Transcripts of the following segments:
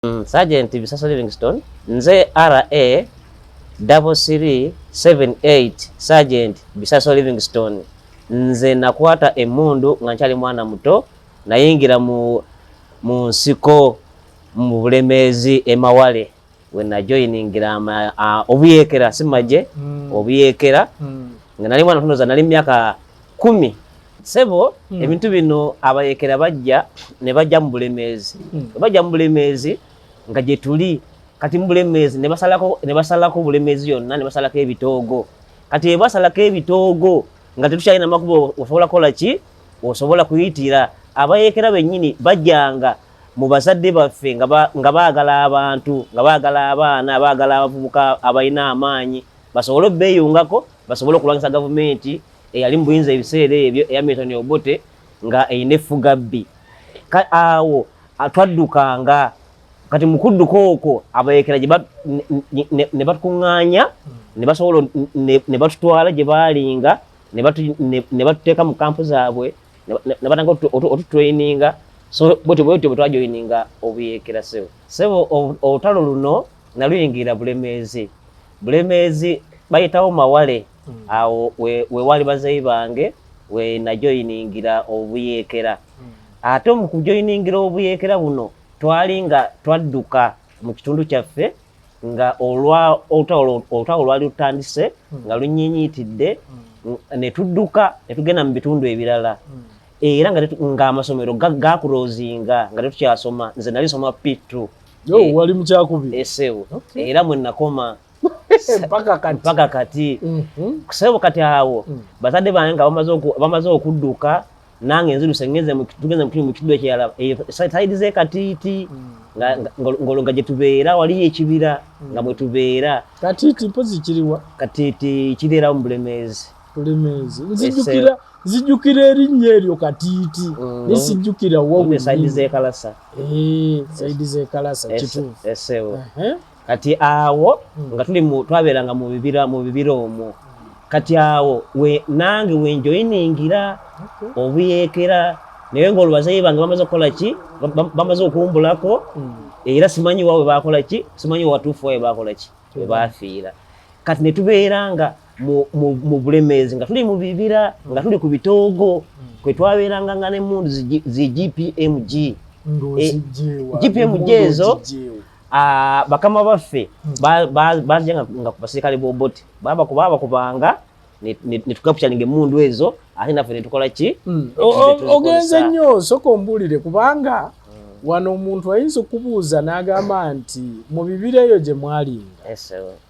Sergeant Bisaso Livingstone, nze RA 3378 Sergeant Bisaso Livingstone. Nze nakwata emmundu nga nkyali mwana muto, nayingira mu nsiko mu Bulemeezi e Mawale we najoyiningira obuyeekera, si magye, obuyeekera. Nga nali mwana muto, nali myaka 10. Ssebo, ebintu bino abayeekera bajja ne bajja mu Bulemeezi. Bajja mu Bulemeezi nga gye tuli kati mu Bulemeezi ne basalako Bulemeezi yonna, ne basalako ebitoogo. Kati bwe basalako ebitoogo nga tetukyalina makubo, osobola kukola ki? Osobola kuyitira abayeekera bennyini bajjanga mu bazadde baffe nga baagala abantu, nga baagala abaana, baagala abavubuka abalina amaanyi basobole obbeeyungako, basobole okulwanyisa gavumenti eyali mu buyinza ebiseera ebyo eya Milton Obote nga erina effugabbi. Awo twaddukanga. Kati mu kudduka okwo abayeekera ne batukuŋŋaanya ne basobola ne batutwala gye baalinga ne batuteeka mu kampu zaabwe ne batandika otutraininga. So bwetyo bwetyo bwe twajoyininga obuyeekera, ssebo. Ssebo, olutalo luno naluyingira Bulemeezi. Bulemeezi bayitawo Mawale, awo we wali bazeeyi bange we najoyiningira obuyeekera. Ate mu kujoyiningira obuyeekera buno twali nga twadduka mu kitundu kyaffe nga olwa olutalo lwali lutandise nga lunyinyiitidde, ne tudduka ne tugenda mu bitundu ebirala. Era ng'amasomero gakulozinga nga tetukyasoma. Nze nali nsoma P2. Yo, wali mukyakubiri? Ssebo. Era mwe nakoma. Mpaka kati? Mpaka kati. Ssebo, kati awo bazadde bange nga bamaze okudduka, nange nziruse ngenze tugenze mu kitundu ekirala, side z'e Katiiti, ng'olwo nga gye tubeera waliyo ekibira nga mwe tubeera. Katiiti mpozi kiriwa? Katiiti kibeerawo mu Bulemeezi. Bulemeezi. Nzijukira erinnya eryo Katiiti, naye sijjukira wa. Side z'e Kalasa. Eh, side z'e Kalasa, kituufu. Ssebo. Kati awo nga tuli mu twabeeranga mu bibira omwo. Kati awo we nange wenjoyiningira obuyeekera, naye ng'olwo bazeeyi bange bamaze okukola ki? Bamaze okumbulako. Era simanyi wa we bakola ki, simanyi watuufu wa we bakola ki, we bafiira. Kati ne tubeeranga mu Bulemeezi nga tuli mu bibira, nga tuli ku bitoogo kwe twabeeranga nga n'emmundu zi GPMG. Ng'ozigyewa? GPMG ezo, bakama baffe bazijanga nga ku basirikale b'Obote babakubanga ne tukapukyalinga emmundu ezo, ate naffe ne tukola ki? Ne Ogenze nnyo, soka ombuulire, kubanga wano omuntu ayinza okubuuza n'agamba nti mu bibira eyo gye mwalinga,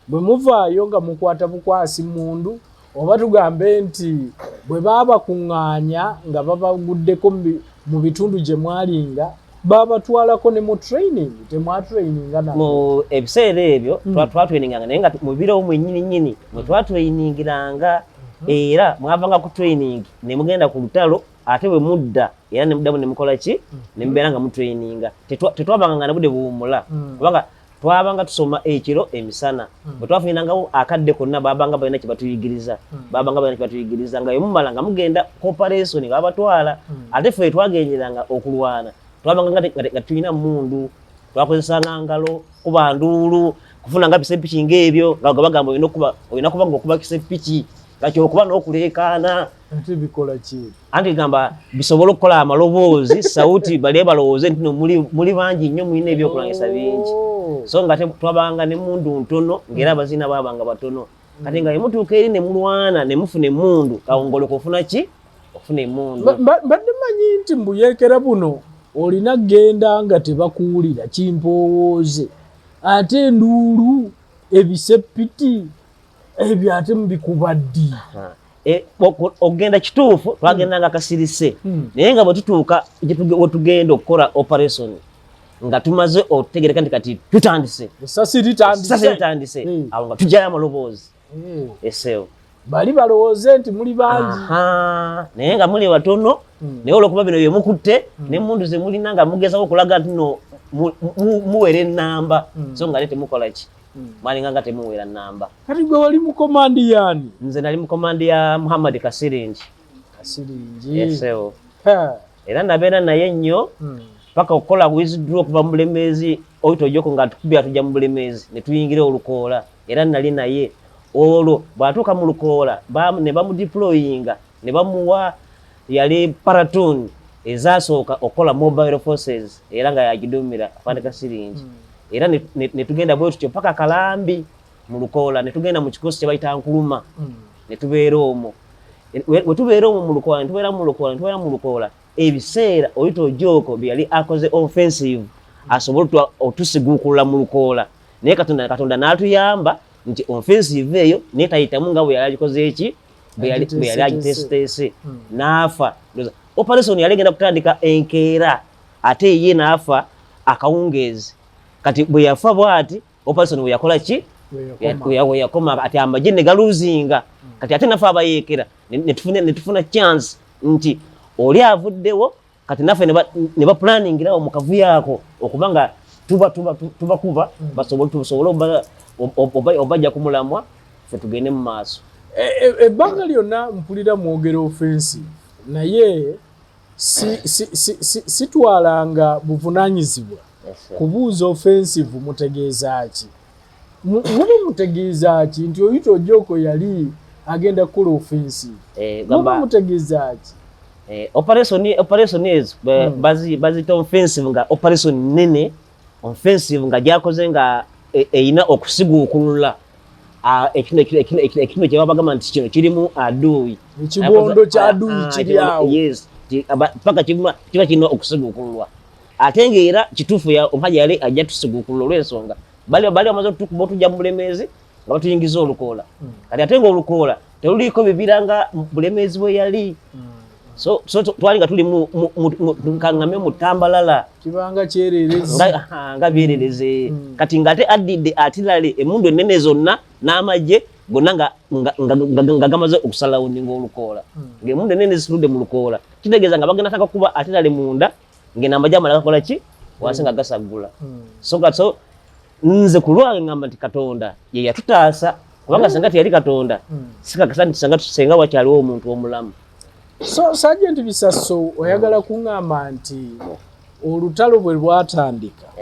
bwe muvaayo nga mukwata bukwasi mundu, oba tugambe nti bwe baabakuŋŋaanya nga babaguddeko mu bitundu gye mwalinga, babatwalako ne mu training? Temwatraininga nabo? Mu ebiseera ebyo twatraininganga, naye nga mu biro mwennyini nnyini mwe twatrainingiranga. Era mwavanga ku training ne mugenda ku lutalo, ate bwe mudda era ne muddamu ne mukola ki? Ne mubeera nga mutraininga. Tetwabanga nga na budde buwummula, kubanga twabanga tusoma ekiro emisana. Bwe twafunyirangawo akadde konna, babanga balina kye batuyigiriza, babanga balina kye batuyigiriza nga bwe mumala nga mugenda ku operation nga babatwala. Ate ffe twagenderanga okulwana twabanga nga tulina mundu, twakozesanga ngalo, kuba nduulu, kufuna nga bisepiki ng'ebyo nga bagamba olina kuba nga okuba kisepiki nga kyokuba n'okuleekaana. Ate bikola ki? Anti gamba bisobole okukola amaloboozi, sawuti, bali balowooze nti no muli bangi nnyo, mulina ebyokulwanyisa bingi. So nga twabanga ne mundu ntono, ng'era abazina baabanga batono. Kati nga emutuuka eri ne mulwana ne mufuna emmundu, kawongoleka ofuna ki? Ofuna emmundu. Mbadde manyi nti mbuyeekera buno olina genda nga tebakuwulira kimpoowooze, ate enduulu, ebisepiti ebyo ate mubikuba ddi? E, okugenda kituufu twagendanga kasirise, naye nga bwe tutuuka wetugenda okukola operation nga tumaze okutegereka nti kati tutandise, Essasi litandise. Essasi litandise, awo nga tujjayo amaloboozi, esewo. Bali balowooze nti muli bangi. Aha, naye nga muli batono, naye olwokuba bino byemukutte n'emmundu ze mulina nga mugezaho okulaga nti no muwera ennamba, so nga ate temukola ki? Mwalinga nga temuwera nnamba. Kati gwe wali mu command yaani? Nze nali mu command ya Muhammad Kasiringi. Kasiringi. Esewo. Era nabeera naye nnyo paka okukola withdraw okuva mu Bulemeezi. Oyite Ojoko nga atukubye atujja mu Bulemeezi ne tuyingira olukoola, era nali naye. Olwo bw'atuuka mu lukoola ne bamudeployinga ne bamuwa, yali platoon ezasooka okukola mobile forces, era nga yagidumira Afande Kasiringi. Era ne tugenda bwe tutyo paka Kalambi mu lukoola, ne tugenda mu kikosi kye bayita Nkuluma, ne tubeera omwo. We tubeera omwo mu lukoola, ne tubeera mu lukoola, ne tubeera mu lukoola ebiseera Oyite Ojoko bye yali akoze offensive asobole otusiguukulula mu lukoola, naye Katonda n'atuyamba nti offensive eyo naye tayitamu nga bwe yali agikoze eki, bwe yali agiteeseteese, n'afa. Operation yali egenda kutandika enkeera, ate ye n'afa akawungeezi. Kati bwe yafa bw'ati, operation bwe yakola ki, bwe yakoma, ati amagye ne galuzinga. Kati ate naffe abayeekera ne tufuna chance nti oli avuddewo, kati naffe ne baplaningirawo mu kavuyo ako okuba nga tubakuba basobole obajja ku mulamwa, ffe tugende mu maaso. Ebbanga lyonna mpulira mwogera offensive, naye sitwalanga buvunaanyizibwa kubuuza offensive mutegeeza ki. Muba mutegeeza ki nti Oyite Ojoko yali agenda kukola offensive? Muba mutegeeza ki? Operation ezo bazita offensive nga operation nene, offensive nga gyakoze nga erina okusiguukulula ekitundu kye babagamba nti kino kirimu aduuyi. Ekibondo kya aduuyi kiri awo. Yes, paka kiba kirina okusiguukululwa. Ate ng'era kituufu omusajja yali ajja tusiguukulula olw'ensonga bali bamaze otukuba otujja mu Bulemeezi nga batuyingiza olukoola. Kati ate ng'olukoola teruliiko bibira nga Bulemeezi bwe yali. So twali nga tuli kaŋŋame mu tambalala. Kibanga kyererezi. Nga byerereze. Kati ng'ate addidde atirale emmundu ennene zonna n'amagye gonna nga gamaze okusalawundinga olukoola. Ng'emmundu ennene zisitudde mu lukoola. Kitegeeza nga bagenda taka kuba atirale munda ng'enamagye amala gakola ki? Wansi nga gasaggula. So nze ku lwange ngamba nti Katonda ye yatutaasa, kubanga singa teyali Katonda sikakasa nti singa wakyaliwo omuntu omulamu. So Sergeant Bisaso, oyagala kuŋŋamba nti olutalo bwe lwatandika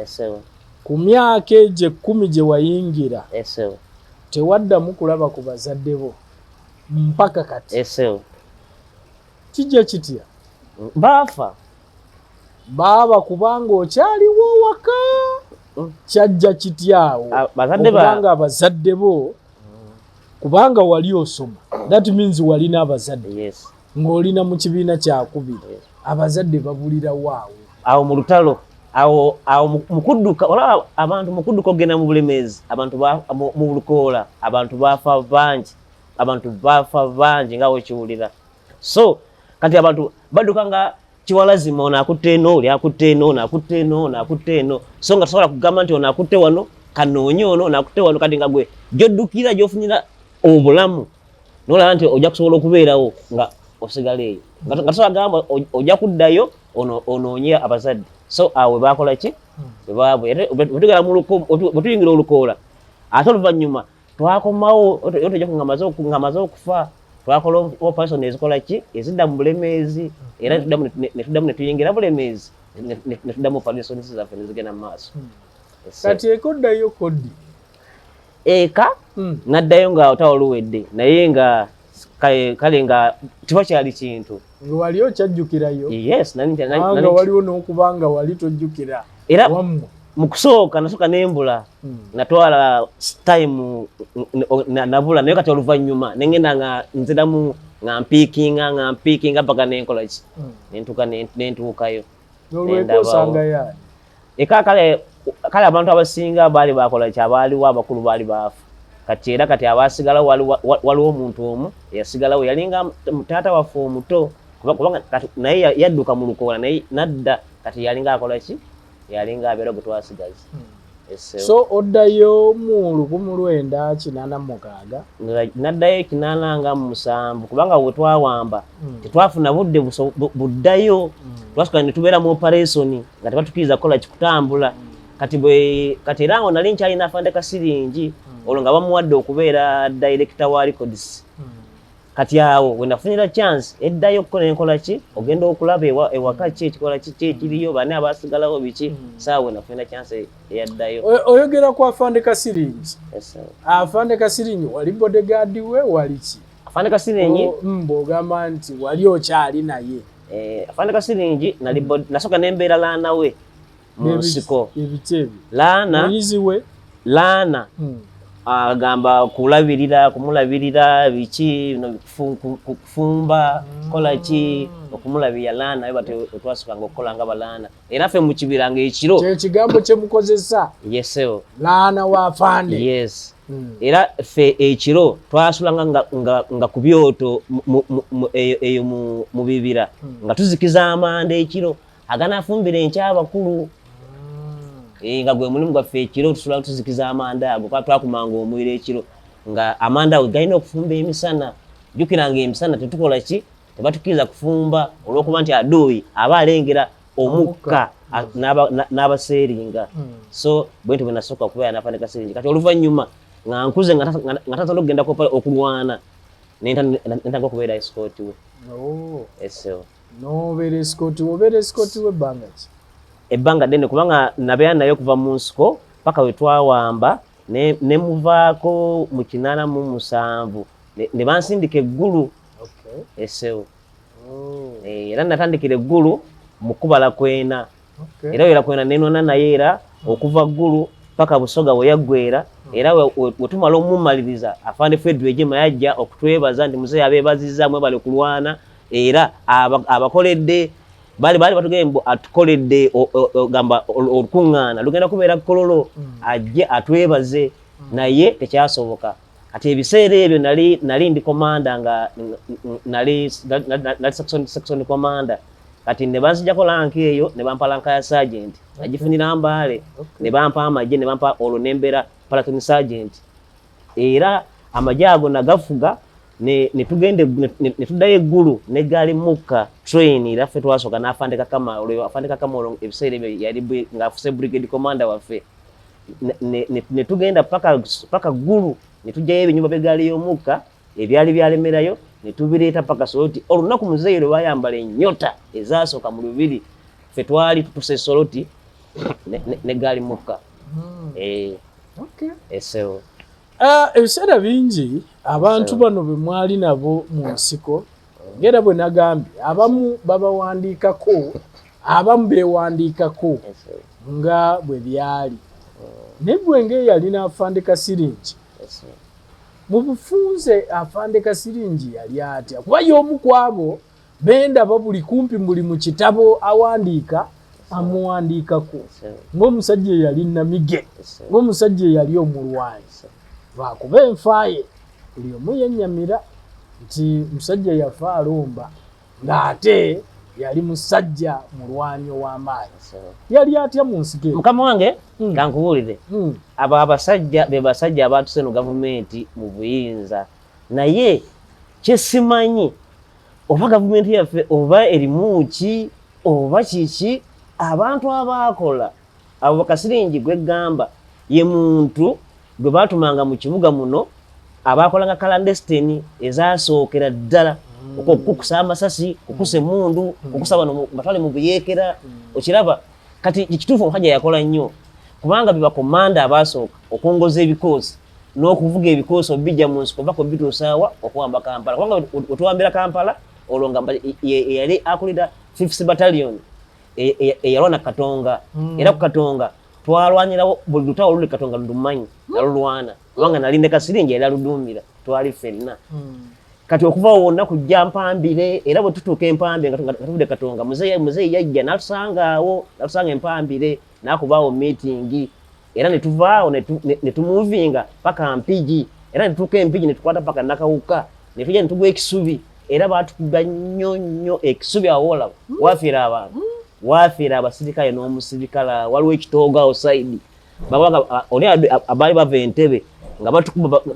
ku myaka egyo 10 gye wayingira tewaddamu kulaba ku bazadde bo mpaka kati? Kijja kitya? Baafa. Baaba kubanga okyaliwo waka. Kyajja kityawo? Kubanga abazadde bo, kubanga wali osoma, that means walina abazadde. Ng'olina mu kibiina kyakubiri, abazadde babulira waawo. Awo mu lutalo, awo mu kudduka, olaba abantu mu kudduka okugenda mu Bulemeezi, abantu mu lukoola, abantu baafa bangi, abantu baafa bangi nga wekiwulira. So kati abantu badduka nga kiwalazima, ono akutte eno, oli akutte eno, ono akutte eno, ono akutte eno. So nga tosobola kugamba nti ono akutte wano, kanoonye ono, ono akutte wano. Kati nga gwe gy'oddukira gy'ofunira obulamu, n'olaba nti ojja kusobola okubeerawo nga osigala eyo. Nga tosobola kugamba ojja kuddayo onoonye abazadde. So awo we baakola ki? Bwe tuyingira olukoola, ate oluvannyuma twakomawo, tojja nga maze okufa, twakola operation ezikola ki, ezidda mu Bulemeezi, era ne tuddamu ne tuyingira Bulemeezi, ne tuddamu operations zaffe ne zigenda mu maaso. Kati eka oddayo koddi? Eka naddayo nga olutalo luwedde, naye nga kale nga tewakyali kintu. Nga wali okyajjukirayo? Yes. Nga waliwo n'okuba nga wali tojjukira. Era mu kusooka nasooka nembula, natwala time nabula, naye kati oluvannyuma nengenda nga nziramu nga mpiikinga paka nenkola ki, nentuuka nentuukayo. Eka kale kale abantu abasinga baali bakola ki, abaaliwo abakulu baali baafa. Kati era kati abasigalawo waliwo omuntu omu eyasigalawo, yalinga taata waffe omuto, kubanga naye yadduka mu lukoola naye nadda. Kati yalinga akola ki, yalinga abeera gwe twasigaza. So oddayo mu 1986? Naddayo 87, kubanga we twawamba tetwafuna budde buddayo. Twasooka ne tubeera mu operation nga tebatukiriza kukola kikutambula. Kati bwe kati era ngo nali nkyalina Afande Kasiringi, olwo nga bamuwadde okubeera director wa records. Kati awo we nafunira chance eddayo ko nenkola ki, ogenda okulaba ewaka ki ekikola ki ekiriyo, bani abasigalawo biki. Saawa we nafunira chance eyaddayo. Oyogera ku Afande Kasiringi. Afande Kasiringi wali bodyguard we, wali ki? Afande Kasiringi Bw'ogamba nti wali okyali naye. Afande Kasiringi nali nasooka nembeera learner we mu nsiko. Ebiki ebyo? Learner. Muyizi we? Learner. Agamba kulabirira, kumulabirira biki bino, kufumba, kukola ki, okumulabirira learner. Naye batyo twasukanga okukola nga ba learner, era ffe mu kibira nga ekiro. Kyekigambo kyemukozesa? Yes sir. Learner wa Afande. Yes. Era ffe ekiro twasulanga nga ku byoto eyo mu bibira, nga tuzikiza amanda ekiro aganafumbira enkya abakulu. Nga gwe mulimu gwaffe ekiro, tusula tuzikiza amanda ago, kuba twakumanga omuliro ekiro, nga amanda ago galina okufumba emisana. Jjukira nga emisana tetukola ki, tebatukkiriza kufumba olw'okuba nti adui aba alengera omukka n'abaseeringa. So bwe ntyo bwe nasooka okubeera n'Afande Kasiringi. Kati oluvannyuma nga nkuze, nga tatandika okugenda okulwana, nentandika okubeera escort we. Eso. Nobeera escort, obeera escort we ebbanga ki? Ebbanga ddene, kubanga nabeera naye okuva mu nsiko paka we twawamba, ne muvaako mu 87, ne bansindika eggulu. Esewo. Era natandikira eggulu mu kubala kwena. Era wera kwena nenona naye, era okuva ggulu paka Busoga we yaggwera. Era we tumala omumaliriza, Afande Fred Rwigema yajja okutwebaza nti muzeeyi abeebazizza, mwebale kulwana, era abakoledde bali batugambye mbu atukoledde gamba olukuŋŋaana lugenda kubeera Kololo, ajje atwebaze, naye tekyasoboka. Kati ebiseera ebyo nali ndi commander, nga nali section commander. Kati ne banzijjako rank eyo, ne bampa rank ya sergeant, nagifunira Mbale. Ne bampa amagye, ne bampa olwo nembeera platoon sergeant, era amagye ago nagafuga ne tugenda ne tuddayo eggulu negaali mukka train. Era ffe twasooka n'Afande Kakama. Olwo Afande Kakama olwo ebiseera ebyo yali ng'afuse brigade commander waffe. Ne tugenda paka Ggulu, ne tujjayo ebinyumba by'eggaali y'omukka ebyali byalemerayo, ne tubireeta paka Soloti. Olunaku muzeeyi lwe bayambala ennyota ezasooka mu lubiri, ffe twali tutuse Soloti negaali mukka. Esewo. Ebiseera bingi abantu bano be mwali nabo mu nsiko, ngera bwe nagambye, abamu babawandiikako, abamu beewandiikako nga bwe byali, naye gwe ng'eyalina Afande Kasiringi, mu bufunze Afande Kasiringi yali atya? Kuba y'omu ku abo bendaba buli kumpi buli mu kitabo awandiika amuwandiikako ng'omusajja eyali namige, ng'omusajja eyali omulwanyi, lwakuba enfaaye buli omu yennyamira nti musajja yafa alumba, ng'ate yali musajja mulwanyi ow'amaanyi. Yali atya mu nsiko? Mukama wange, kankubuulire. Abo abasajja be basajja abatuse no gavumenti mu buyinza, naye kyesimanyi oba gavumenti yaffe oba erimu ki oba kiki, abantu abaakola abo bakasiringi gwegamba ye muntu gwe batumanga mu kibuga muno, abakolanga clandestine ezasookera ddala, okukusa amasasi, kukusa emundu, kukusa bano batwale mu buyeekera. Okiraba kati ekituufu, omusajja yakola nnyo, kubanga be bakomanda abasooka okwongoza ebikoosi n'okuvuga ebikoosi obijja mu nsiko bako bituusaawa okuwamba Kampala. Kubanga wetuwambira Kampala olwo nga yali akulira Fifth Battalion eyalwana Katonga. Era ku Katonga twalwanirawo, buli lutalo oluli Katonga ndumanyi, nalulwana, kubanga nali ne Kasiringi yali aluduumira, twali ffenna. Kati okuva wonna kujja Mpambire, era bwe tutuuka Empambire nga tuvudde Katonga, muzeeyi yajja n'atusanga awo, n'atusanga Empambire, n'akubaawo meeting, era ne tuvaawo ne tumuvinga paka Mpigi, era ne tutuuka Empigi ne tukwata paka Nakawuka, ne tujja ne tugwa Ekisubi. Era baatukuba nnyo nnyo Ekisubi awo, olaba wafiira abantu, wafiira abasirikale n'omusirikale. Waliwo ekitoogo awo side oli abaali bava Entebe nga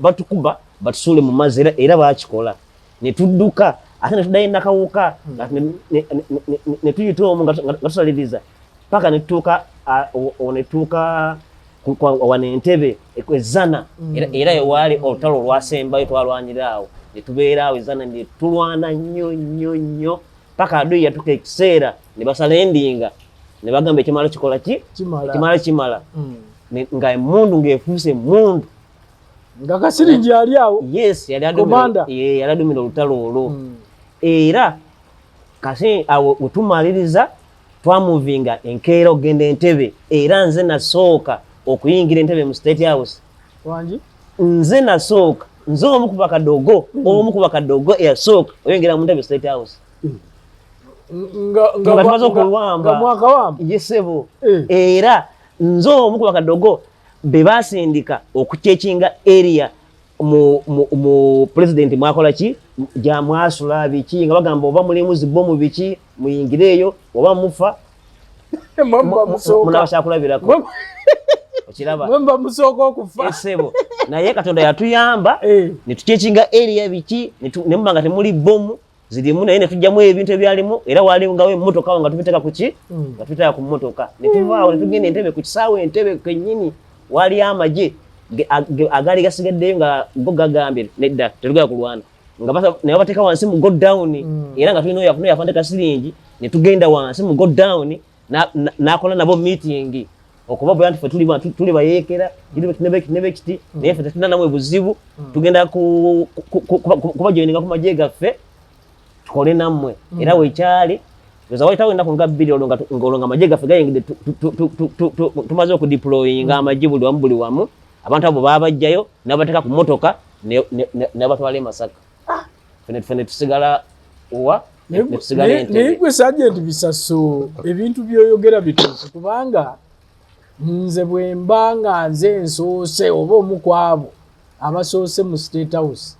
batukuba batusuule mu mazzi, era bakikola ne tudduka, ate ne tuddayo Nakawuka, ne tuyita omwo nga tusaliriza paka ne tutuuka ne tutuuka wano Entebe ezana. Era ewaali olutalo olwasembayo twalwanira awo. Ne tubeera awo ezana, ne tulwana nnyo nnyo nnyo paka adui yatuka ekiseera ne basurrenderinga, ne bagamba ekimala kikola ki? Kimala. Ekimala kimala. Nga emundu ng'efuuse emundu. Nga Kasiringi ali awo. Yes, yali Commander. Yali adumira olutalo olwo. Era kasi awo wetumaliriza twamovinga enkeera okugenda Entebe, era nze nasooka okuyingira Entebe mu State House. Wangi? Nze nasooka, nze omu ku bakadogo, omu ku bakadogo eyasooka oyingira mu ntebe State House. Nga Nga tumaze okuwamba. Nga mwakawamba. Yes ssebo. Eh. Era nze omu ku bakadogo be basindika okucheckinga area mu president mwakola ki, gyamwasula biki, nga bagamba oba mulimu zibomu biki, muyingireeyo oba mufa. Mwemba musooka. Munaba kyakulabirako. Okiraba? Mwemba musooka okufa. Esebo, naye Katonda yatuyamba. Eh. Netucheckinga area biki, nemuba nga temuli bomu zirimu, naye netugjamu ebintu ebyalimu, era walingawo emmotoka awo nga tubiteeka ku ki, nga tubiteeka ku mmotoka, netuvaawo netugenda Entebe, ku kisaawe Entebe kennyini waliyo amagye agaali gasigaddeyo nga go gagambye nedda, tetugenda kulwana, nga ne babateeka wansi mu go down. Era nga tulina oyo afande Kasiringi, netugenda wansi mu go down, n'akola nabo meeting okuba bwe nti ffe tuli bayeekera nebe kiti, naye ffe tetulina namwe buzibu, tugenda kubajoininga ku magye gaffe tukole nammwe. Era wekyali oza wayitawo ennaku nga 2 olwo nga olwo nga amagye gaffe gayingidde, tumaze okudeployinga amagye buli wamu, buli wamu. Abantu abo babajjayo nabateeka ku motoka nebatwala e Masaka. Ffe ne tusigala wa, ne tusigala Naye Entebe. Gwe Sergeant Bisaso, ebintu by'oyogera bituufu, kubanga nze bwe mba nga nze nsoose oba omu ku abo abasoose mu State House,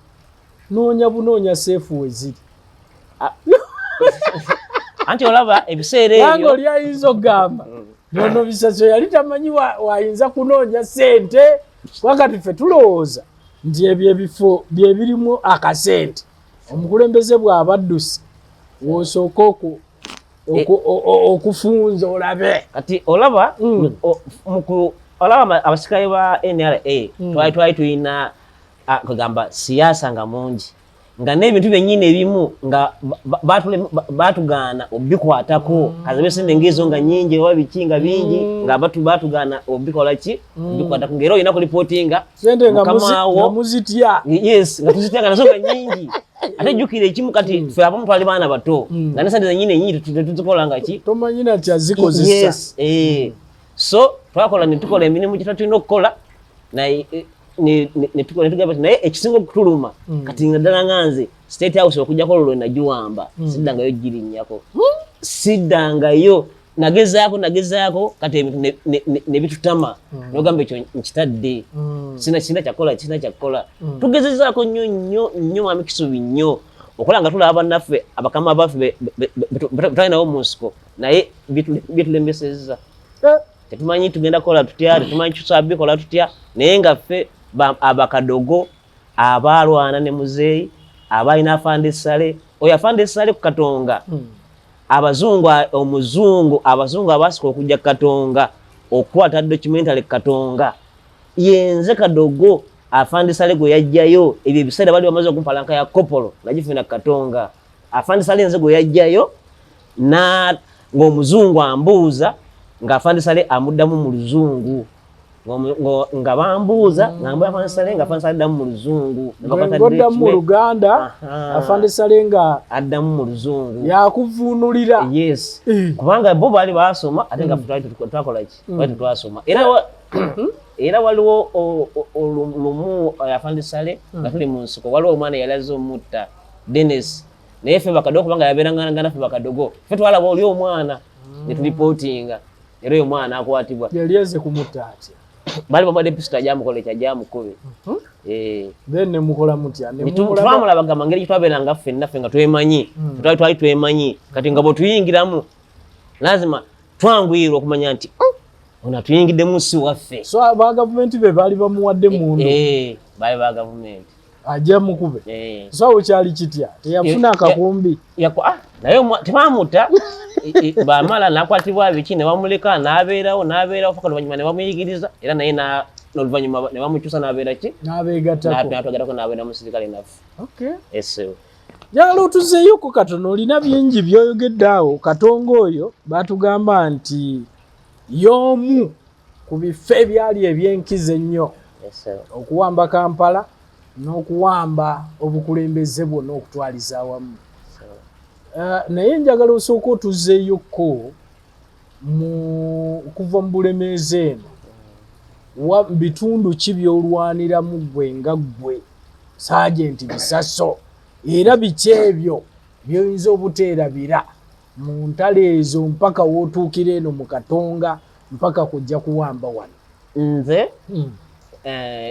noonya bunoonya safe we ziri. Anti olaba ebiseera Kubanga ebyo oli ayinza okugamba nono Bisaso yali tamanyi wayinza kunoonya sente, wakati ffe tulowooza nti ebyo ebifo bye birimu akasente, omukulembeze bw'aba adduse w'osooka okufunza olabe. Kati olaba olaba abasirikale ba NRA twali tulina kugamba siyaasa nga mungi, nga n'ebintu byennyini ebimu nga batugaana obikwatako, kazibe sente ngezo nga nyingi oba biki nga bingi, nga batugaana obikola ki, obikwatako, ngaera olina kureportinga sente nga mukama wo. Nga muzitya. Yes, nga tuzitya, nga nazo nga nyingi. Ate jjukira ekimu, kati ffe abamu twali baana bato, nga ne sente zenyini enyingi tetuzikola nga ki. Tomanyi nakyazikozesa. Yes, eh. So twakola ne tukola emirimu gye tulina okukola, naye ne tugamba nti naye ekisinga okutuluma kati nga ddala nga nze State House okujjako olwo lwe nagiwamba, siddangayo girinnyako, siddangayo. Nagezaako, nagezaako, kati ebintu ne bitutama, nogamba ekyo nkitadde. Sina kyakola, sina kyakukola. Tugezezaako nnyo nnyo nnyo, mwami Kisubi, nnyo okola nga tulaba bannaffe abakama baffe betwali nabo mu nsiko, naye bitulemesezza. Tetumanyi tugenda kukola tutya, tetumanyi tusobola bikola tutya, naye nga ffe abakadogo abalwana ne muzeeyi abalina afande Sale, oyo afande Sale ku Katonga, abazungu, omuzungu, abazungu abasika okujja Katonga okukwata documentary Katonga, yenze kadogo afande Sale gwe yajjayo. Ebyo ebiseera bali bamaze okumpalanka ya kopolo nagifuna Katonga. Afande Sale nze gwe yajjayo na ng'omuzungu ambuuza, ng'afande Sale amuddamu mu Luzungu. Nga bambuuza nga mbuuza afande Sale, nga afande Sale addamu mu Luzungu. Ne bakwata Ng'oddamu mu document. Luganda. Aha. Afande Sale nga addamu mu Luzungu. Yakuvuunulira. Yes. Eh. Kubanga bo baali baasoma, ate nga ffe twali twakola ki, twali tetwasoma. Era waliwo lumu afande Sale nga tuli mu nsiko, waliwo omwana eyali azze omutta Denis, naye ffe bakadogo, kubanga yabeeranga naffe bakadogo, ffe twalaba oli omwana ne tureportinga, era oyo omwana akwatibwa. Yali eze kumutta atya? Baali bamuwadde pisita ajamukola ekyo, ajamukube. Eh. Then ne mukola mutya? Ne mumulaga- Twamulabagamba ngeri gyetwabeeranga ffenna ffe nga twemanyi, twali twemanyi, kati nga bwetuyingiramu lazima twanguyirwa okumanya nti ono atuyingiddemu si waffe." So aba gavumenti be baali bamuwadde mundu? Eh, baali ba gavumenti. Ajja mukube. Eh. So awo kyali kitya? Teyafuna akakumbi? Naye tebamutta. Bamala nakwatibwa biki ne bamuleka n'abeerawo, n'abeerawo paka oluvannyuma ne bamuyigiriza, era naye N'oluvannyuma ne bamukyusa n'abeera ki? N'abeegattako. N'atwegattako n'abeera musirikale naffe. Okay. Ese. Njagala otuzeeyoko katono, olina bingi by'oyogedde awo. Katonga oyo batugamba nti y'omu ku bifo ebyali ebyenkizo ennyo okuwamba Kampala n'okuwamba obukulembeze bwonna okutwaliza awamu. Naye njagala osooka otuzeeyoko mu kuva mu Bulemeezi eno, wa bitundu ki by'olwaniramu ggwe nga ggwe Sergeant Bisaso, era biki ebyo by'oyinza obuteerabira mu ntalo ezo mpaka w'otuukira eno mu Katonga mpaka kujja kuwamba wano? Nze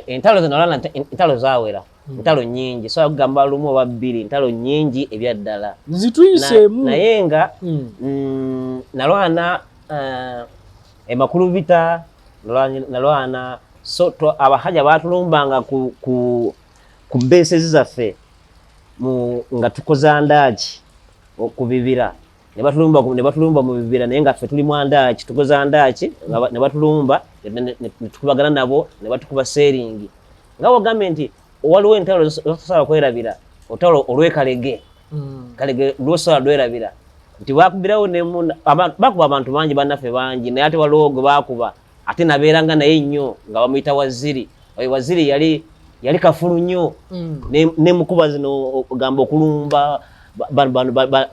entalo zino nalwana, entalo zaawera, entalo nnyingi, so kugamba lumu oba bbiri, entalo nnyingi ebyaddala. Nzituyiseemu. Naye nga nalwana emakulubita, nalwana so abahajja batulumbanga ku bases zaffe nga tukoza ndaaki ku bibira, ne batulumba mu bibira, naye nga ffe tuli mu ndaaki tukoza ndaaki, ne batulumba ne tukubagana nabo, ne batukuba seringi. Nga wagambye nti waliwo entalo zotasobola kwerabira, olutalo olw'ekalege. Kalege lwosobola lwerabira nti bakubirawo bakuba abantu bangi, bannaffe bangi, naye ate waliwo gwe bakuba ate nabeeranga naye nnyo nga bamuyita Waziri. Oyo Waziri yali kafulu nnyo, ne mukuba zino ogamba okulumba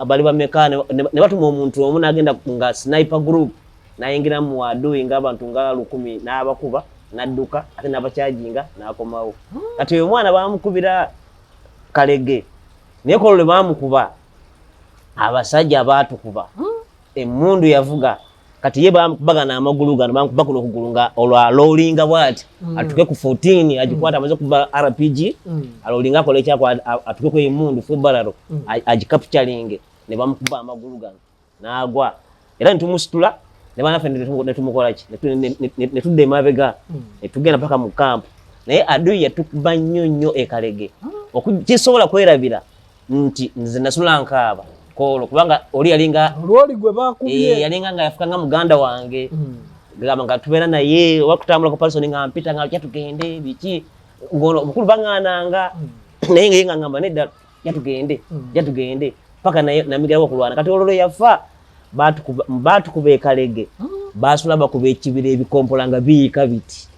bali bameka, ne batuma omuntu omu n'agenda nga sniper group n'ayingira mu adui ng'abantu nga 1000 n'abakuba n'adduka, ate n'abakyajinga n'akomawo. Kati oyo omwana baamukubira Kalege, naye kolo lwe baamukuba abasajja baatukuba emmundu yavuga. Kati ye baamukubagana amagulu gano, baamukuba kuno okugulu nga olwo aloolinga bw'ati atuke ku 14 agikwata, amaze kuba RPG aloolinga akola ekyako atuke ku emmundu full barrel agicapturinge, ne bamukuba amagulu gano n'agwa, era ne tumusitula ne banaffe ne tumukola ki, ne tudda emabega ne tugenda paka mu kampu. Naye adui yatukuba nnyo nnyo e Kalege. Kisobola kwerabira nti nze nasula nkaaba koolo, kubanga oli yalinga olwoli gwe bakubye, yalinga nga yafuka nga muganda wange, gamba nga tubeera naye oba kutambula ku parisoni nga mpita nga jja tugende biki, ngono omukulu baŋŋaananga, naye nga ye nga ngamba nedda, jja tugende, jja tugende, paka naye namigirawo okulwana. Kati olwo lwe yafa baatukuba e Kalege, basula bakuba ekibira, ebikompola nga biyiika biti,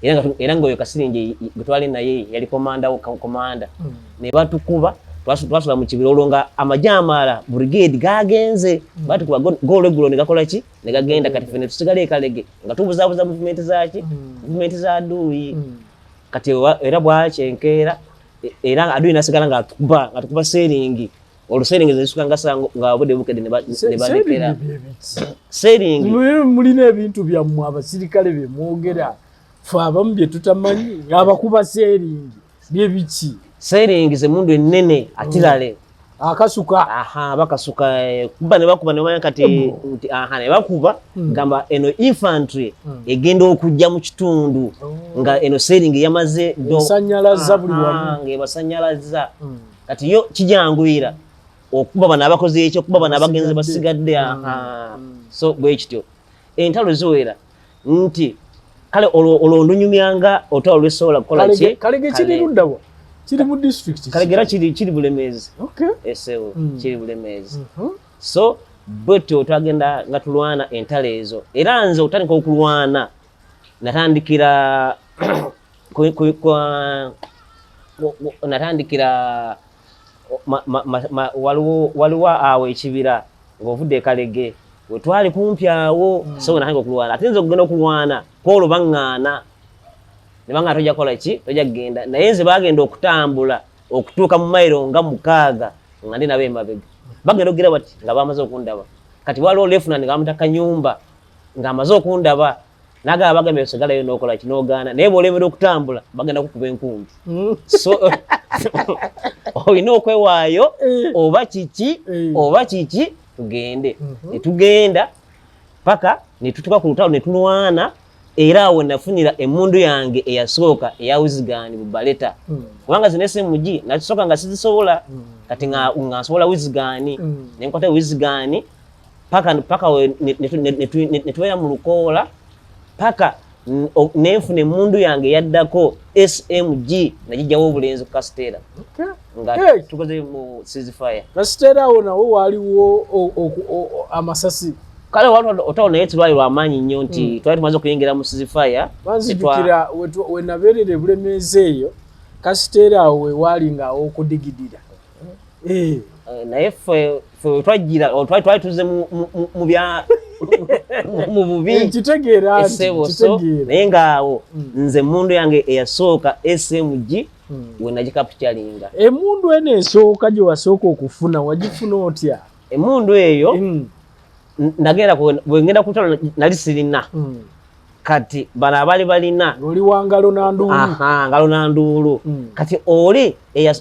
era nga oyo Kasirinje gwe twali naye yali komanda komanda, ne batukuba, twasula mu kibira olwo nga amagye amalala brigade gagenze, batukuba golweggulo ne gakola ki, ne gagenda. Kati ffe ne tusigala e Kalege nga tubuzaabuza movement zaki, movement za adui. Kati era bwakyenkeera era adui nasigala nga atukuba seringi, olwo seringi zisuka nga nga obudde bukedde ne balekera seringi. Mulina ebintu byammwe abasirikale bye mwogera, ffe abamu bye tutamanyi, abakuba seringi bye biki? Seringi ze mundu ennene atirale akasuka. Aha, bakasuka kuba ne bakuba ne bamanya kati nti aha ne bakuba, gamba eno infantry egenda okujja mu kitundu nga eno seringi yamaze Esanyalaza buli wamu. Nga ebasanyalaza. Kati yo kijanguyira okuba bano abakoze ekyo, okuba bano abagenzi basigadde. Aha, so bwe kityo entalo ziwera nti kale olwo ndunyumyanga olutalo lwesobola kukola ki. Kalege kiri luddawa? Kiri mu district? Kalegera kiri Bulemeezi. Esewo kiri Bulemeezi. So bwetyo twagenda nga tulwana entalo ezo, era nze otandika okulwana natandikira natandikira waliwo awo ekibira ng'ovudde e Kalege wetwali kumpi awo. So natandika okulwana, ate nze okugenda okulwana kwolwo baŋŋaana ne baŋŋaana tojja kukola ki, tojja kugenda. Naye nze bagenda okutambula okutuuka mu mayiro nga 6 nga ndi nabo emabega, bagenda okugira bati nga bamaze okundaba. Kati waliwo lieutenant nga bamuta Kanyumba ng'amaze okundaba nagaba bagambye osigalayo n'okola ki, n'ogaana, naye bw'olemera okutambula bagenda kukuba enkumbi, so olina okwewaayo oba kiki oba kiki tugende. Ne tugenda paka ne tutuuka ku lutalo ne tulwana, era awo nafunira emmundu yange eyasooka eya Wizigan bubaleta, kubanga zino SMG nakisooka nga sizisobola, kati nga nsobola Wizigan, ne nkwata Wizigan paka ne tubeera mu lukoola paka Nenfuna emundu yange eyaddako SMG, nagijjawo obulenzi ku Kasiteera nga tukoze mu ceasefire. Kasiteera awo nawo waaliwo amasasi? Kale otawo, naye tilwali lwamaanyi nnyo nti twali tumaze okuyingira mu ceasefire. Banzijukira wenabeerera ebulemeezi eyo, Kasiteera awo wewaali nga awokudigidira. Naye ffe twajjira twali tuze mu bya mu bubi. Nkitegeera. Ssebo, so naye ng'awo nze emundu yange eyasooka SMG we nagicapturinga. Emundu eno esooka gye wasooka okufuna, wagifuna otya? Emundu eyo nagenda bwe ngenda ku ntalo nali sirina. Kati bano abaali balina Oli wa ngalo na nduulu. Aha, ngalo na nduulu. Kati oli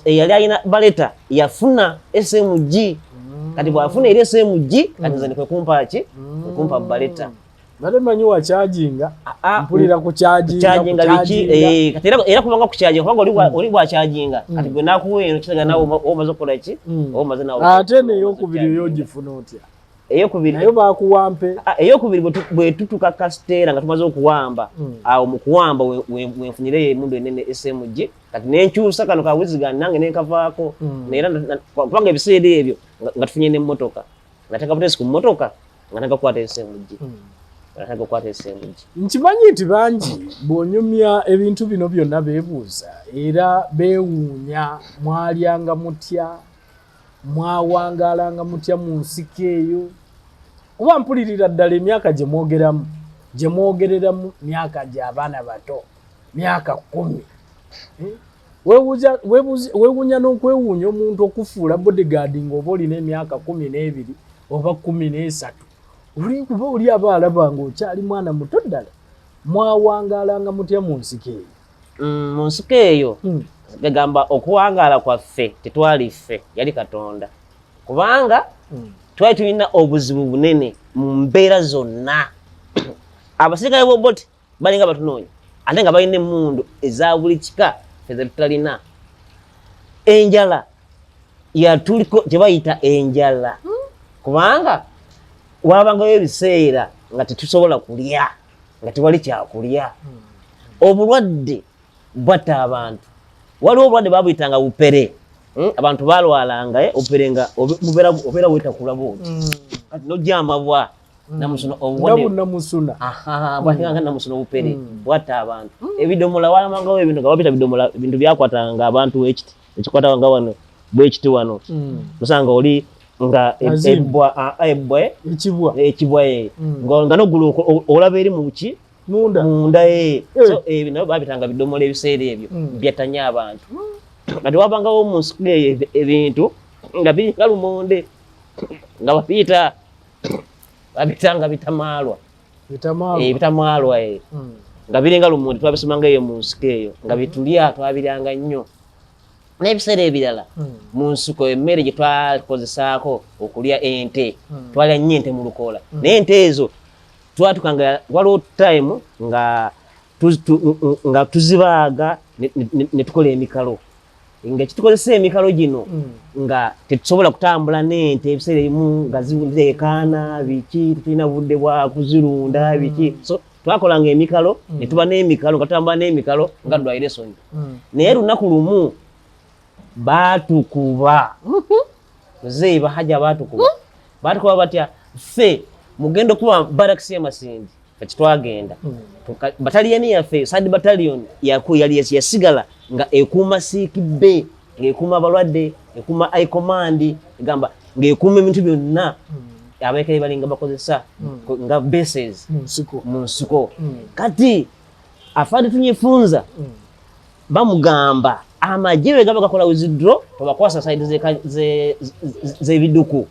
eyali alina Beretta yafuna SMG. Kati bwafuna eri SMG, kati nze kwe kumpa ki, kwe kumpa Beretta. Nale manyi wakyajinga. Mpulira kukyajinga. Kukyajinga biki? Kati era kubanga kukyajinga, kubanga oli bwakyajinga, kati gwe nakuwa eno kitegeeza nawe oba omaze okukola ki, oba omaze nawe. Ate neyokubiri oyo ogifuna otya? Eyokubiri Nayo bakuwampe? Ah, eyokubiri bwe tutuuka Kasiteera nga tumaze okuwamba, awo mu kuwamba wenfunireyo emundu enene SMG. Kati nenkyusa kano ka Wizigan nange nenkavaako. Era kubanga ebiseera ebyo nga tufunye n'emmotoka, nga teeka butesi ku mmotoka nga nagakwata SMG, nga nagakwata SMG. Nkimanyi nti bangi bw'onyumya ebintu bino byonna beebuuza era beewuunya, mwalyanga mutya, mwawangaalanga mutya mu nsiko eyo? Kuba mpulirira ddala emyaka gye mwogeramu, gye mwogereramu, myaka gy'abaana bato, myaka 10. Eh? Weewuunya n'okwewuunya omuntu okufuula bodyguard ng'oba olina emyaka 12 oba 13. Oli kuba oli aba alaba ng'okyali mwana muto ddala. Mwawangaalanga mutya mu nsiko eyo? Mu nsiko eyo, gagamba okuwangaala kwaffe tetwali ffe, yali Katonda, kubanga twali tulina obuzibu bunene mu mbeera zonna. Abasirikale b'Obote balinga batunoonya, ate nga balina emmundu eza buli kika, ffe ze tutalina. Enjala yatuliko, gye bayita enjala, kubanga wabangayo ebiseera nga tetusobola kulya, nga tewali kyakulya. Obulwadde bwatta abantu. Waliwo obulwadde babuyitanga bupere. Abantu balwalanga obupere nga obeera wetakula bwoti, kati nojja amabwa, namusuna. Nga bunamusuna. Bwatinganga namusuna. Obupere bwatta abantu. Ebidomola, wamangawo ebintu nga babita bidomola, ebintu byakwatanga abantu ekiti ekikwata nga wano bwekiti wano, osanga oli nga Azimba. ebbwa, ebbwa, Ekibwa. Ekibwa, nga noggulu olaba eri muki? Munda. Munda. So ebyo nabo babitanga bidomola ebiseera ebyo. Byattanya abantu. Kati wabangawo mu nsiko eyo ebintu nga biringa lumonde, nga babiyita, babitanga bitamaalwa. Bitamaalwa. Bitamaalwa, nga biringa lumonde. Twabisomanga eyo mu nsiko eyo, nga bitulya, twabiryanga nnyo. N'ebiseera ebirala mu nsiko emmere gye twakozesaako okulya ente. Twalya nnyo ente mu lukoola, naye ente ezo twatukanga, waliwo time nga nga tuzibaaga ne tukola emikalo, nga kitukozesa emikalo gino, nga tetusobola kutambula n'ente. Ebiseera ebimu nga zireekaana biki, tetulina budde bwa kuzirunda biki, so twakolanga emikalo ne tuba n'emikalo, nga tutambula n'emikalo nga dwalira esonyi. Naye lunaku lumu baatukuba, muzeeyi bahaja baatukuba. Baatukuba batya? Ffe mugenda okuba barracks y'Amasindi kati twagenda. Bataliyani yaffe, third battalion, yali yasigala nga ekuuma sick bay, ng'ekuuma abalwadde, ekuuma high command, egamba ng'ekuuma ebintu byonna abaekere balinga bakozesa nga bases Mu nsiko. Mu nsiko. Kati afande Tunyefunza bamugamba amagye bwe gaba gakola withdraw, tobakwasa side z'ebiduku.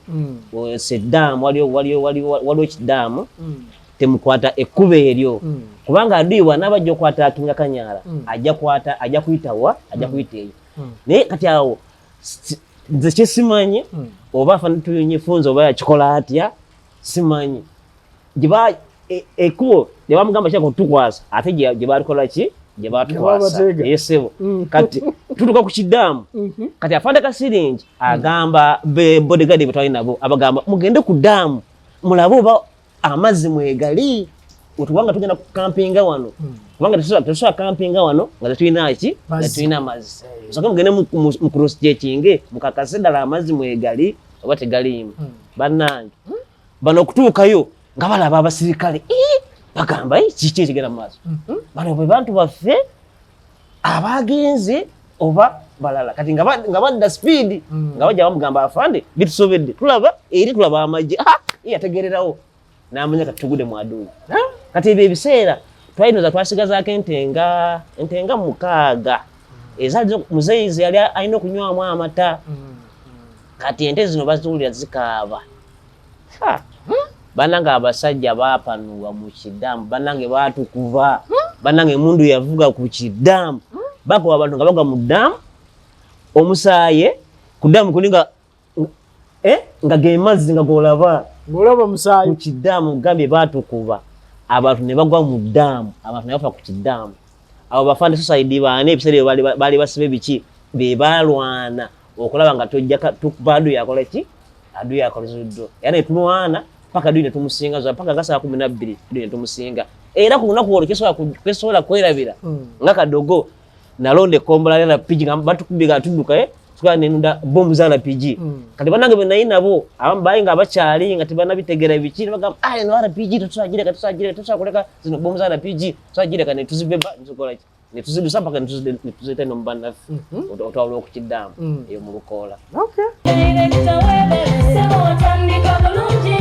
Seddaamu waliwo kidaamu, temukwata ekkubo eryo, kubanga adui bw'anaaba ajja okuattackinga Kanyala, ajja kwata, ajja kuyitawa, ajja kuyita eyo. Naye kati awo nze kyesimanyi, oba afande Tunyefunza oba yakikola atya simanyi, gye ekkubo gye bamugamba kyako tukwasa, ate gye balikola ki, gye batukwasa. Babateega. Esebo kati tutuuka ku kidaamu. Kati afande Kasiringi agamba be bodyguard be twali nabo, abagamba mugende ku daamu mulabe oba amazzi mwegali. Kubanga tugenda kukampinga wano, kubanga tetusobola kampinga wano nga tetulina ki, nga Mazzi. tetulina amazzi. Musooke mugende mu cross checking, mukakase ddala amazzi mwegali oba tegaliimu. Bannange, bano okutuukayo nga balaba abasirikale. Ii, bagamba, "Ii, kiki ekigenda mu maaso? Bano bwe bantu baffe abagenze oba balala?" Kati nga badda speed, nga bajja bamugamba, "Afande, bitusobedde, tulaba eri, tulaba amagye." Ah, ye yategererawo n'amanya kati tugudde mu aduyi. Kati ebyo ebiseera twalinoza twasigazaako ente nga 6 ezaali muzeeyi ze yali alina okunywamu amata. Kati ente zino baziwulira zikaaba. Ha! Bannange, abasajja baapanuwa mu kidaamu. Bannange, baatukuba. Bannange, emundu yavuga ku kidaamu, bakuba abantu nga bagwa mu ddaamu, omusaaye ku ddaamu kuli nga nga ge mazzi nga golaba. Ng'olaba musaayi. Ku kidaamu. Gambye baatukuba abantu ne bagwa mu ddaamu, abantu ne bafa ku kidaamu. Abo bafande suicide baana ebiseera ebyo baali basibe biki, be balwana okulaba nga tojja tukuba adui akola ki, adui akolezeddwa, era ne tulwana paka adui ne tumusinga za paka nga saa 12, adui ne tumusinga. Era ku lunaku olwo kyesobola kwerabira, nga kadogo nalonda ekkombola lya RPG nga batukubye nga tudduka, tukaa nenunda bomu za RPG. Kati bannange be nayi nabo abamu baali nga bakyali nga tebanabitegeera biki, ne bagamba, "Ah, eno RPG tetusagireka, tusagireka, tusobola kuleka zino bomu za RPG, tusagireka." Ne tuzibeba, ne tukola ki, ne tuzidusa paka ne tuzireeta eno mu bannaffe otwawula okukiddaamu eyo mu lukoola. Sebo, otandika bulungi,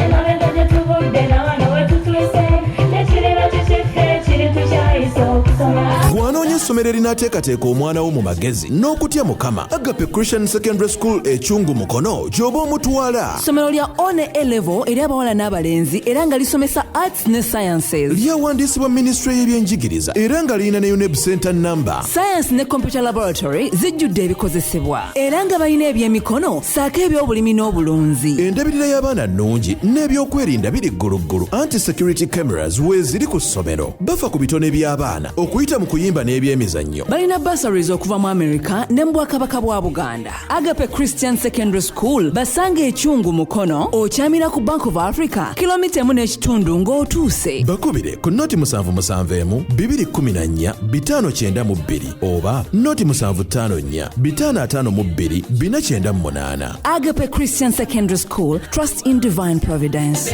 emabega gye tuvudde na wano we tutuuse, nekiriba kikiffe kiri tukyayisa okusoma. Bw'anoonya essomero erinaateekateeka omwana wo mu magezi n'okutya Mukama, Agape Christian Secondary School Ekyungu Mukono gy'oba omutwala. Ssomero lya O ne A level eri abawala n'abalenzi, era nga lisomesa arts ne sciences. Lyawandiisibwa minisitule y'ebyenjigiriza era nga lirina ne UNEB center number. Science ne computer laboratory zijjudde ebikozesebwa, era nga balina ebyemikono ssaako ebyobulimi n'obulunzi. Endabirira y'abaana nnungi n'ebyokwerinda biri gguluggulu, anti security cameras weeziri ku ssomero. Bafa ku bitone by'abaana okuyita mu kuyimba n'ebyemizannyo. Balina bursaries okuva mu America ne mu Bwakabaka bwa Buganda. Agape Christian Secondary School basanga Ekyungu Mukono, okyamira ku Bank of Africa, kilomita 1.5 ng'otuuse. Bakubire ku 077 214 592 oba 0754 552 498. Agape Christian Secondary School, trust in divine providence.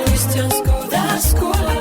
Christian school, the school.